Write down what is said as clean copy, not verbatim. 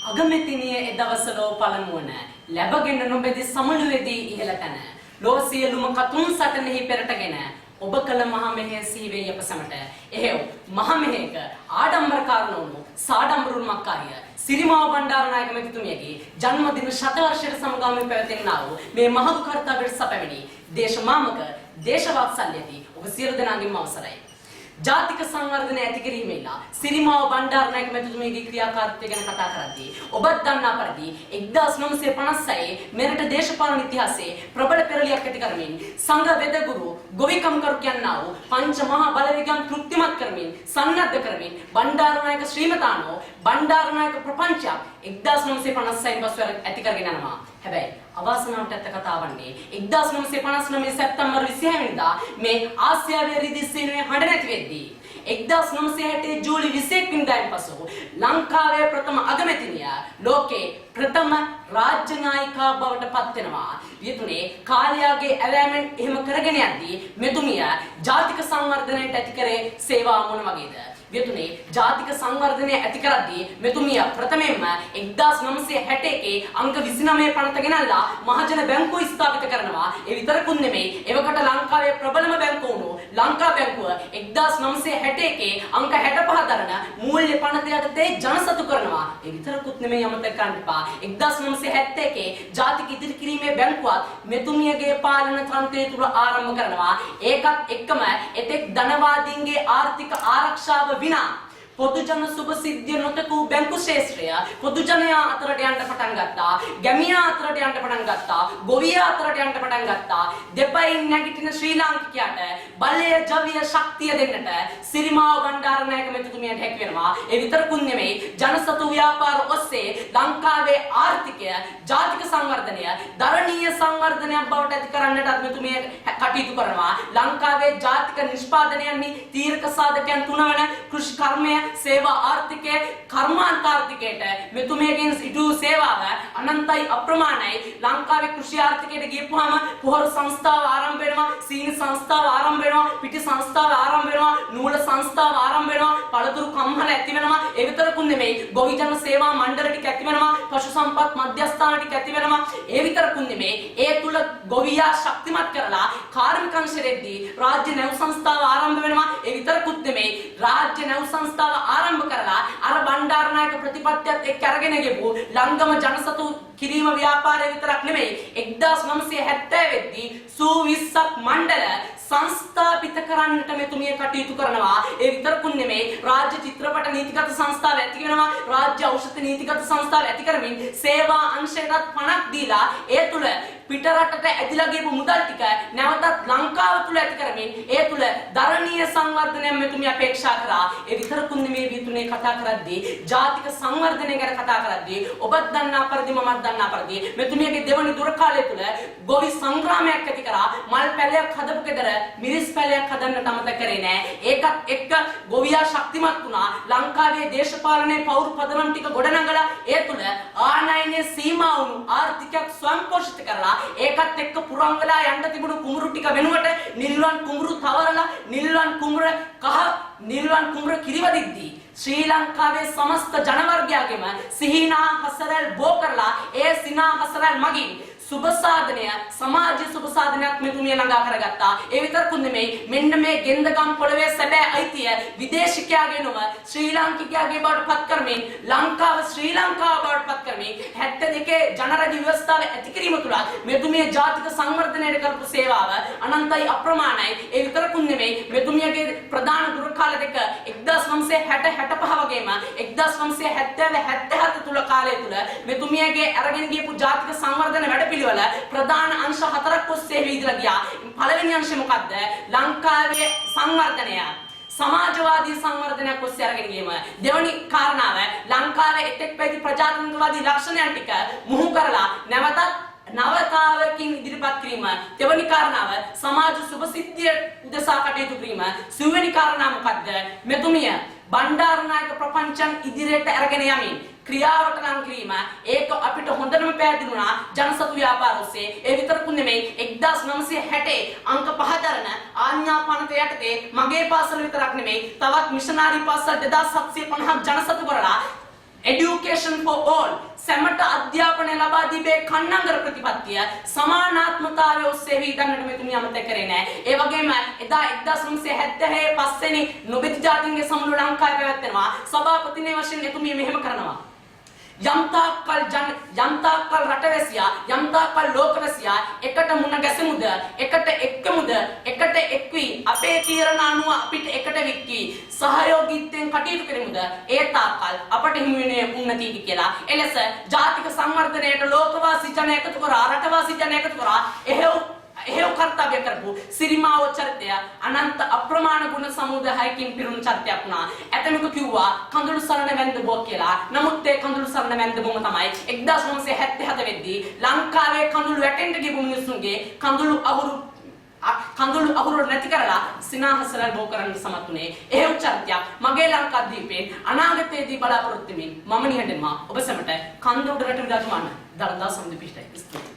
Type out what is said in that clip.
අගමැතිනිය එදවස ලෝ පළමුවන ලැබගෙන නොබැදි සමළුවේදී ඉහළ තැන, ලෝ සියලුම කතුන් සටනෙහි පෙරටගෙන ඔබ කළ මහ මෙහෙය සිහිවෙයි අප සැමට. එහෙව් මහ මෙහෙයක ආඩම්බරකාර නොවුණු සාඩම්බරුන් මක්කාරිය සිරිමාව බණ්ඩාරනායක මැතිතුමියගේ ජන්මදින ශතවර්ෂයට සමගාමීව පැවැත්වෙනා වූ මේ මහඟු කර්තව්‍යයට සපැමිණි දේශමාමක දේශවාත්සල්‍යති ඔබ සියලු දෙනාගේම අවසරයි. ජාතික සංවර්ධනය ඇති කිරීමේලා සිරිමාව බණ්ඩාරනායක මැතිතුමියගේ ක්‍රියාකාරීත්වය ගැන කතා කරද්දී, ඔබත් දන්නා පරිදි 1956 මෙරට දේශපාලන ඉතිහාසයේ ප්‍රබල පෙරලියක් ඇති කරමින්, සංඝ වෙදගුරු ගොවිකම්කරු කියනා වූ පංච මහා බලවේගයන් තෘප්තිමත් කරමින්, සන්නද්ධ කරමින්, බණ්ඩාරනායක ශ්‍රීමතානෝ බණ්ඩාරනායක ප්‍රපංචයක් 1956 පසු ඇති කරගෙන යනවා. හැබැයි අවාසනාවට ඇත්ත කතාව වන්නේ 1959 සැප්තැම්බර් 26 වෙනිදා මේ ආසියාවේ රිදි සීනුවේ හඬ නැති වෙද්දී, 1960 ජූලි 21 වෙනිදායින් පසු ලංකාවේ ප්‍රථම අගමැතිනිය ලෝකේ ප්‍රථම රාජ්‍ය නායිකා බවට පත් වෙනවා. වියතුනේ, කාලයාගේ ඇවෑමෙන් එහෙම කරගෙන යද්දී මෙතුමිය ජාතික සංවර්ධනයට ඇති කරේ සේවා මොන වගේද? වියතුනේ, ජාතික සංවර්ධනය ඇති කරද්දී මෙතුමිය ප්‍රථමයෙන්ම 1961 අංක 29 පනත ගෙනල්ලා මහජන බැංකුව ස්ථාපිත කරනවා. ඒ විතරකුත් නෙමෙයි, එවකට ලංකාවේ ප්‍රබලම බැංකුව වුණු ලංකා බැංකුව 1961 අංක 65 දරන මූල්‍ය පනත යටතේ ජනසතු කරනවා. ඒ විතරකුත් නෙමෙයි, අමතක කරන්න එපා. 1971 ජාතික ඉදිරි කිරීමේ බැංකුවත් මෙතුමියගේ පාලන තන්ත්‍රය තුල ආරම්භ කරනවා. ඒකත් එක්කම එතෙක් ධනවාදීන්ගේ ආර්ථික ආරක්ෂාව විනා පොදුජන සුභ සිද්ධිය නොතකූ බැංකු ක්ෂේත්‍රය පොදුජනයා අතරට යන්න පටන් ගත්තා. ගැමියා අතරට යන්න පටන් ගත්තා. ගොවියා අතරට යන්න පටන් ගත්තා. දෙපයින් නැගිටින ශ්‍රී ලාංකිකයාට බලය, ජවිය, ශක්තිය දෙන්නට සිරිමාව බණ්ඩාරනායක මැතිතුමියට හැකි වෙනවා. ඒ විතරකුත් නෙමෙයි, ජනසතු ව්‍යාපාර ඔස්සේ ලංකාවේ ආර්ථිකය, ජාතික සංවර්ධනය දරණීය සංවර්ධනයක් බවට ඇති කරන්නටත් මෙතුමිය කටයුතු කරනවා. ලංකාවේ ජාතික නිෂ්පාදනයන්හි තීරක සාධකයන් තුන වන කෘෂි කර්මය, සේවා ආර්ථිකය, කර්මාන්ත ආර්ථිකයට මෙතුමියගෙන් ඉටු වූ සේවාව අනන්තයි, අප්‍රමාණයි. ලංකාවේ කෘෂි ආර්ථිකයට ගියපුවාම පොහොර සංස්ථාව ආරම්භ වෙනවා, සීනි සංස්ථාව ආරම්භ වෙනවා, පිටි සංස්ථාව ආරම්භ වෙනවා, නූල සංස්ථාව ආරම්භ වෙනවා, පළතුරු කම්හල ඇති වෙනවා. ඒ විතරකුත් නෙමෙයි, ගොවිජන සේවා මණ්ඩල ටික ඇති වෙනවා, පශු සම්පත් මධ්‍යස්ථාන ටික ඇති වෙනවා. ඒ විතරකුත් නෙමෙයි, ඒ තුල ගොවියා ශක්තිමත් කරලා කාර්මික අංශයේදී රාජ්‍ය නැව් සංස්ථාව ආරම්භ වෙනවා. ඒ විතරකුත් නෙමෙයි, රාජ්‍ය නැව් සංස්ථාව ආරම්භ කරලා අර බණ්ඩාරනායක ප්‍රතිපත්තියත් එක්ක අරගෙන ගියපු ලංගම ජනසතු කිරීම ව්‍යාපාරය විතරක් නෙමෙයි, 1970 වෙද්දී සූ 20ක් මණ්ඩල සංස්ථාපිත කරන්නට මෙතුමිය කටයුතු කරනවා. ඒ විතරකුත් නෙමෙයි, රාජ්‍ය චිත්‍රපට නීතිගත සංස්ථාව ඇති වෙනවා. රාජ්‍ය ඖෂධ නීතිගත සංස්ථාව ඇති කරමින් සේවා අංශයටත් පණක් දීලා, ඒ තුල පිට රටට ඇදිලා ගියපු මුදල් ටික නැවතත් ලංකාව තුල ඇති කරමින්, ඒ තුල දරණීය සංවර්ධනයක් මෙතුමිය අපේක්ෂා කරා. ඒ විතරකුත් නෙමෙයි විතුනේ, කතා කරද්දී, ජාතික සංවර්ධනය ගැන කතා කරද්දී, ඔබත් දන්නා පරිදි මමත් දන්නා පරිදි මෙතුමියගේ දෙවනි දුර කාලය තුල ගොවි සංග්‍රාමයක් ඇති කරා. මල් පැලයක් හදපු ගෙදර මිරිස් පැලයක් හදන්නට අමතක කරේ නෑ. ඒකත් එක්ක ගොවියා ශක්තිමත් වුණා. ලංකාවේ දේශපාලනයේ පවුරු පදනම් ටික ගොඩනගලා, ඒ තුල ආනයනයේ සීමා වුණු ආර්ථිකයක් ස්වයංපෝෂිත කරලා, ඒකත් එක්ක පුරන් වෙලා යන්න තිබුණු කුඹුරු ටික වෙනුවට නිල්වන් කුඹුරු තවරලා, නිල්වන් කුඹුර කහ නිල්වන් කුඹුර කිරිවදිද්දී, ශ්‍රී ලංකාවේ සමස්ත ජනවර්ගයාගේම සිහිනා හසරැල් බෝ කරලා, ඒ සිනා හසරැල් මගින් සුබ සාධනය, සමාජ සුබ සාධනයක් මෙතුමිය ළඟා කරගත්තා. ඒ විතරකුත් නෙමෙයි, මෙන්න මේ ගෙන්දගම් පොළවේ සැබෑ අයිතිය විදේශිකයාගේ නොව ශ්‍රී ලාංකිකයාගේ බවට පත් කරමින්, ලංකාව ශ්‍රී ලංකාව බවට පත් කරමින්, 72 ජනරජ ව්‍යවස්ථාව ඇති කිරීම තුළ මෙතුමිය ජාතික සංවර්ධනයට කරපු සේවාව අනන්තයි, අප්‍රමාණයි. ඒ විතරකුත් නෙමෙයි, මෙතුමියගේ ප්‍රධාන දුර කාල දෙක 1960 65 වගේම 1970 77 තුල කාලය තුල මෙතුමියගේ අරගෙන ගියපු ජාතික සංවර්ධන වැඩපිළිවෙල ප්‍රධාන අංශ හතරක් ඔස්සේ විහිදලා ගියා. පළවෙනි අංශය මොකද්ද? ලංකාවේ සංවර්ධනය සමාජවාදී සංවර්ධනයක් ඔස්සේ අරගෙන ගියම. දෙවනි කාරණාව, ලංකාවේ එතෙක් පැවති ප්‍රජාතන්ත්‍රවාදී ලක්ෂණයන් ටික මුහු කරලා නැවතත් නවතාවකින් ඉදිරිපත් කිරීම. තෙවනි කාරණාව, සමාජ සුභසිද්ධිය උදෙසා කටයුතු කිරීම. සිව්වෙනි කාරණා මොකද්ද? මෙතුමිය බණ්ඩාරනායක ප්‍රපංචයන් ඉදිරියට අරගෙන යමින් ක්‍රියාවට ලං කිරීම. ඒක අපිට හොඳටම පැහැදිලි වුණා ජනසතු ව්‍යාපාර ඔස්සේ. ඒ විතරකුත් නෙමෙයි, 1960 අංක 5 දරන ආඥා පනත යටතේ මගේ පාසල විතරක් නෙමෙයි, තවත් මිෂනාරි පාසල් 2750ක් ජනසතු කරලා, education for all සැමට අධ්‍යාපනය ලබා දීමේ කන්නංගර ප්‍රතිපත්තිය සමානාත්මතාවය ඔස්සේ විහිදන්නට මෙතුමිය අමතක කරේ නෑ. ඒ වගේම එදා 1976 පස්වෙනි නොබෙදි ජාතීන්ගේ සමුළුව ලංකාවේ පැවැත්වෙනවා. සභාපතිනේ වශයෙන් එතුමිය මෙහෙම කරනවා. යම් තාක්කල් ජන, යම් තාක්කල් රටවැසියා, යම් තාක්කල් ලෝකවැසියා එකට මුණ ගැසෙමුද, එකට එක්කමුද, එකට එක්වී අපේ තීරණ අනුව අපිට එකට වික්කී සහයෝගීත්වයෙන් කටයුතු කරමුද, ඒ තාක්කල් අපට හිමි වෙන්නේ උන්නතිය කියලා. එලෙස ජාතික සංවර්ධනයට ලෝකවාසී ජන එකතු කරා, රටවාසී ජන එකතු කරා එහෙව් එහෙව් කර්තව්‍ය කරපු සිරිමාව චරිතය අනන්ත අප්‍රමාණ ගුණ සමුදායකින් පිරුණු චරිතයක් වුණා. ඇතමෙකු කිව්වා කඳුළු සරණ වැන්දබුව කියලා. නමුත් ඒ කඳුළු සරණ වැන්දබුවම තමයි 1977 වෙද්දී ලංකාවේ කඳුළු වැටෙන්න ගියපු මිනිස්සුන්ගේ කඳුළු අහුරු නැති කරලා සිනාහසලල් බෝ කරන්න සමත් වුණේ. එහෙව් චරිතයක් මගේ ලංකාද්වීපේ අනාගතයේදී බලාපොරොත්තු වෙමින් මම නිහඬ වෙනවා. ඔබ සැමට කන්ද උඩරට විරාජමාන දළදා සමුදු පිහිටයි. ස්තුතියි.